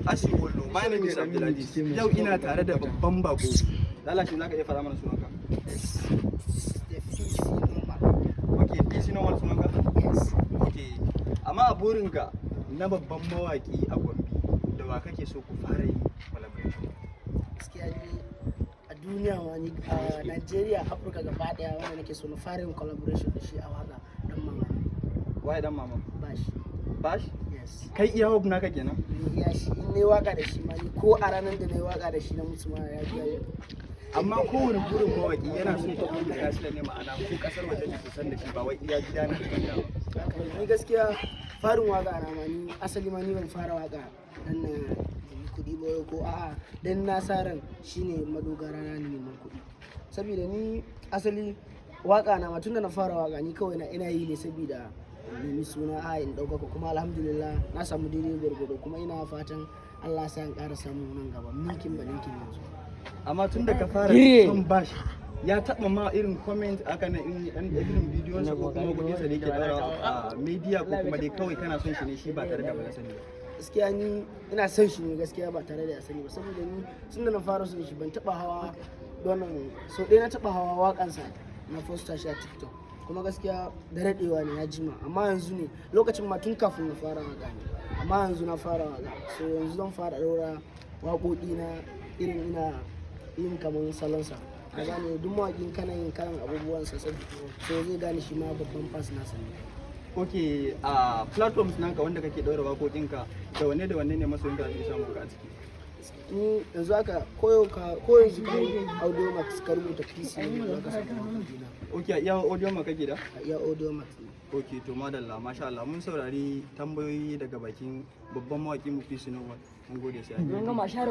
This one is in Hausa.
As you all know, my name is Abdulaziz. Yau ina tare da babban bako. Lalashi, za ka iya fara mana sunanka? Yes. The PC Normal. Ok, PC Normal sunanka? Yes. Ok, amma a burinka na babban mawaki a Gombe, da wa kake so ku fara yi collaboration? Gaskiya ni a duniya ma, ni a Nigeria, Afirka gaba daya, wanda nake so na fara yin collaboration da shi a waka, Dan Mama ne. Waye Dan Mama? Bash. Bash? Yes. Kai iya hope naka kenan? Ni iya shi, in nayi waka da shi ma, ni ko a ranar da nayi waka da shi na mutu ma ya biya ni. Amma kowane burin mawaki yana so ta international ne, ma'ana ko kasar waje ne su san da shi, ba wai iya gida na cikin gida ba. Haka ne. Ni gaskiya farin waka na ma, ni asali ma ni ban fara waka dan na nemi kuɗi ba ko a'a dan na sa ran shine madogara na neman kuɗi. Saboda ni asali waka na ma, tunda na fara waka, ni kawai na ina yi ne saboda in nemi suna, a in ɗaukaka. Kuma alhamdulillah na samu daidai gwargwado, kuma ina fatan Allah sa in ƙara samu nan gaba, ninkin ba ninkin yanzu. Amma tun da ka fara son Bash, ya taba ma irin comment aka na irin dan irin bidiyon sa ko kuma kudin sa da yake daura a media, ko kuma dai kawai kana son shi ne shi ba tare da ba sani ba? Gaskiya ni ina son shi ne gaskiya ba tare da ya sani ba, saboda ni tun da na fara son shi ban taba hawa wannan, so ɗaya na taba hawa waƙansa na posta shi a TikTok, kuma gaskiya da daɗewa ne, ya jima. Amma yanzu ne, lokacin ma tun kafin na fara waƙa ne, amma yanzu na fara waƙa, so yanzu zan fara ɗaura waƙoƙi na irin ina yin kamar salonsa, a gane duk mawaƙin kana yin kalan abubuwansa, so zai gane shi ma babban fans nasa ne. Ok, a platforms naka wanda kake daura waƙoƙinka, da wanne da wanne ne masoyinka ake samun ka a ciki? Ni yanzu haka, koyo ka ko yanzu ka yi Audiomack, ka rubuta PC ne, za ka samu waƙoƙi na. Ok, a iya Audiomack kake da? A iya Audiomack ne. Ok, to madalla, masha Allah, mun saurari tambayoyi daga bakin babban mawaƙin mu PC Normal. Mun gode, sai an Mun gama share.